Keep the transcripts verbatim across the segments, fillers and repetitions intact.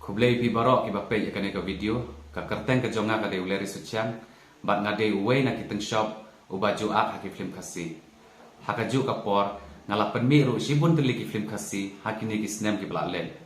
Khublei phi baroh kiba peit ïa kane ka video. Ka kyrteng ka jong nga ka dei u Larry Suchiang, bad nga dei uwei na ki tyngshop uba ju ak ha ki film Khasi. Ha kajuh ka por nga la pynmih ruh shibun tylli ki film Khasi ha kine ki snem kiba la leit.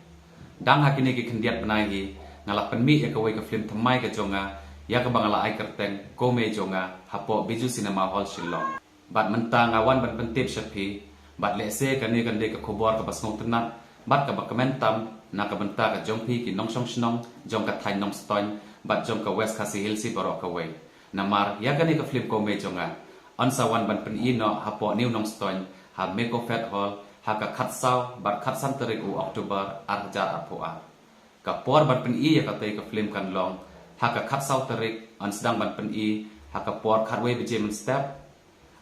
Dang ha kine ki khyndiat bnai hi nga la pynmih ïa kawei ka film thymmai ka jong nga, ïa kaba nga la ai kyrteng Ko Mei Jong Nga hapoh Bijou Cinema Hall Shillong. Bad mynta nga wan ban pyntip sha phi, bad lehse kane kan dei ka khubor kaba sngewtynnat bad kaba kmen tam na ka bynta ka jong phi ki nongshong shnong jong ka thaiñ Nongstoiñ bad jong ka West Khasi Hills hi baroh kawei. Namar ïa kane ka film Ko Mei Jong Nga yn sa wan ban pyni noh hapoh New Nongstoiñ, ha Meko Fete Hall, ha ka khatsaw bad khatsan tarik u October ar hajar arphew ar. Ka por ban pyni ïa katei ka film kan long ha ka khatsaw tarik, yn sdang ban pyni ha ka por khatwei baje mynstep,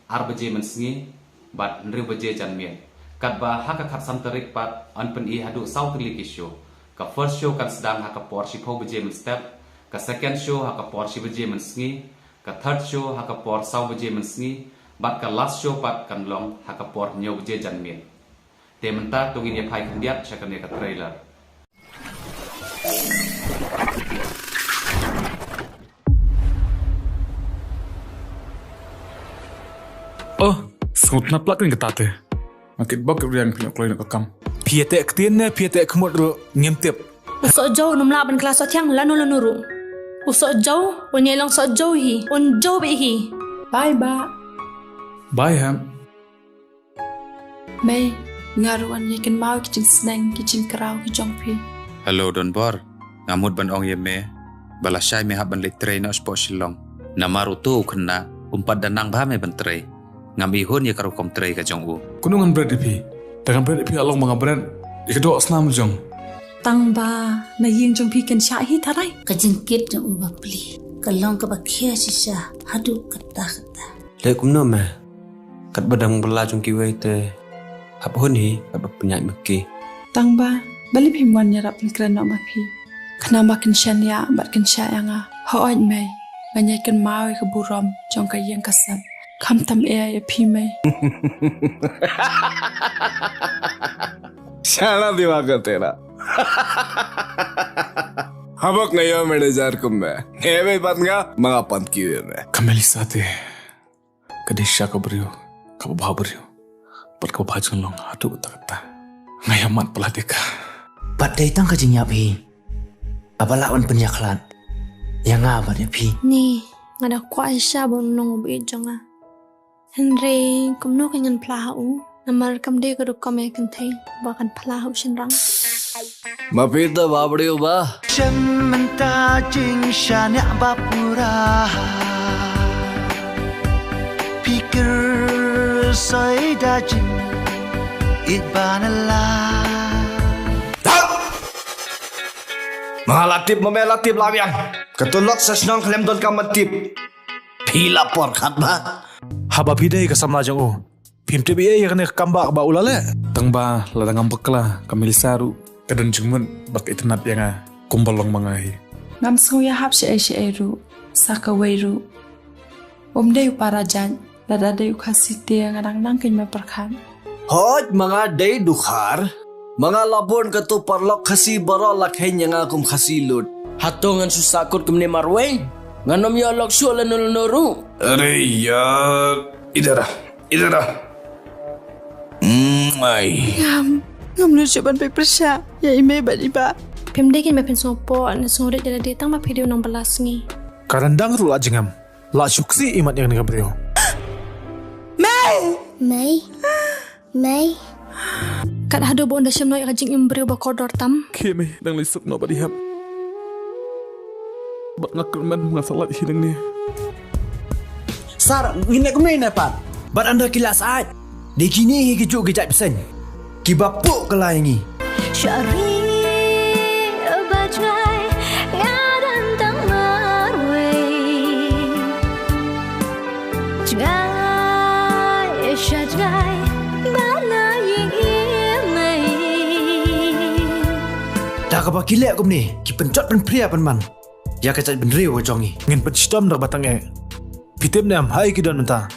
ar baje mynsngi bad hynriew baje janmiet. Katba ha ka khatsan tarik pat yn pyni haduh saw tylli ki show. Ka first show kan sdang ha ka por shiphew baje mynstep, ka second show ha ka por shi baje mynsngi, ka third show ha ka por saw baje mynsngi, bad ka last show pat kan long ha ka por hynñiew baje janmiet. Te mynta to ngin ïa phai khyndiat sha kane ka trailer. Oh, sngewtynnat plak ring kata te. Nga kit bok kit riang phi ïoh kloi noh ka kam. Phi ïa teh ktien ne phi ïa teh khmut ruh ngim tip. U Sohjew un ym lah ban kylla sohthiang lano lano ruh. U Sohjew un ïai long Sohjew hi, un jew beit hi. Bye, Bah. Bye, Hep. Mei, nga ruh ngan ïai kynmaw ki jingsneng ki jingkraw ki jong phi. Hello Donbor, nga mut ban ong ïa me ba lashai me hap ban leit trei noh shapoh Shillong. Namar uto u khynnah um pat da nang bha me ban trei. Ngam ihun ïa ka rukom trei ka jong u. Kumno ngan bret ïa phi? Da ngan bret ïa phi la long ba nga bret ïa ka doh snam jong. Tang ba na ïing jong phi kan shah hi tharai. Ka jingkit jong u bapli ka long kaba khia shisha haduh katta katta. Leh kumno me? Katba dang bylla jong kiwei te hap hun hi katba pynïaid ma ki. Tang ba balei phim wan ïarap pynkren noh ma phi? Khnang ba kin shaniah bad kin shah ïa nga. Hooid mei, ngan ïai kynmaw ïa ka burom jong ka ïing ka sem. Khamtam ïa phi mei. Shana diwa ka tera. Habok nga ïoh manager kum me. Hebe pat nga ma nga pan kiwi me. Ka Melissa te ka dei sha ka briew kaba bha briew bad kaba bha jinglong haduh katta katta. Nga ïa mat palat ïa ka. Bad dei tang ka jingïap hi kaba lah wan pynïakhlad ïa nga bad ïa phi. Ni nga da kwah shisha ba un long u baieit jong nga. Hynrei kumno kan ngan phla ha u? Namar kam dei ka rukom ïa kynthei ba kan phla ha u shynrang. Ma phi te ba briew ba shem mynta jingshaniah ba pura. Phi kyrsoh da jingïeit ba na la. Thap! Ma nga la tip, ma me la tip la biang. Ka tulok sa shnong khlem don kam tip. Phi la por khat ba. Haba phi dei ka samla jong u, phim tip ei ei ïa kane ka kam ba, ba u la leh. Tang ba lada ngam bakla ka Melissa ruh ka don jingmut ba ka itynnad ïa nga kumba long ma nga hi. Ngam sngew ïahap shaei shaei ruh sa kawei ruh. Um dei u para jait, lada dei u Khasi te nga dang nang kein me pyrkhat. Hooid ma nga dei dkhar. Ma nga la bun kato paralok Khasi baroh la kheiñ ïa nga kum Khasi lut. Hato ngan shu sahkut kumne marwei? Ngan ym ïoh lok shuh lano lano ruh. Are yaar, idhar aa, idhar aa. Mm, ai. Ngam, ngam nud shuh ban peit pyrshah ïa i mei bad i bah. Phim dei kein ba phin sngewpoh ne sngewrit ïa lade tang ba phi dei u nongbylla sngi. Ka ryndang ruh la jingam. La shu ksih imat ïa kane ka briew. Mei! Mei. Mei. Kat haduh ba un da shem noh ïa ka jingim briew ba kordor tam. Khie mei, dang leit suk noh bad i Hep. Bad nga kyrmen nga sa lait hi nangne. Sir, ngin leh kumne ne pat? Bad ynda ki la sait. Dei kine hi ki juh ki jait bseiñ kiba puh kylla ïa ngi. Shari ba jngai nga don tang marwei. Jngai sha jngai ba na ïing i mei. Da kaba ki leh kumne ki pynjot pynphria pynban ïa ka jaitbynriew ka jong ngi. Ngin pynshitom da kaba tang eh. Phi tip ne em ha ei ki don mynta?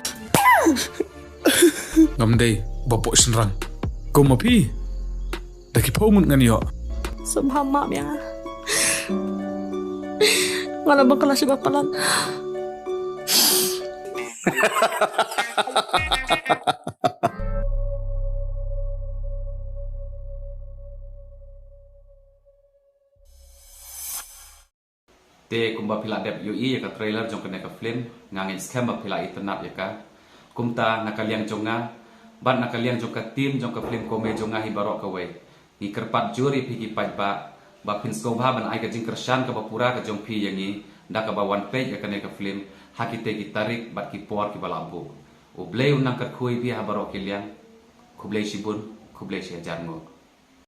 Ngam dei ba poh shynrang. Kum ma phi da ki phew ngut ngan ïoh. Sngewbha map ïa nga. Nga la bakla sha ba palat. Te kumba phi la dep ïohi ïa ka trailer jong kane ka film, nga ngeit skhem ba phi la itynnad ïa ka. Kumta na ka liang jong nga bad na ka liang jong ka team jong ka film Komei jong nga hi baroh kawei, ngi kyrpad jur ïa phi ki paidbah ba phin sngewbha ban ai ka jingkyrshan kaba pura ka jong phi ïa ngi da kaba wan peit ïa kane ka film ha kitei ki tarik bad ki por kiba la buh. U Blei un nang kyrkhu ïa phi ha baroh ki liang. Khublei shibun, khublei shihajar nguh.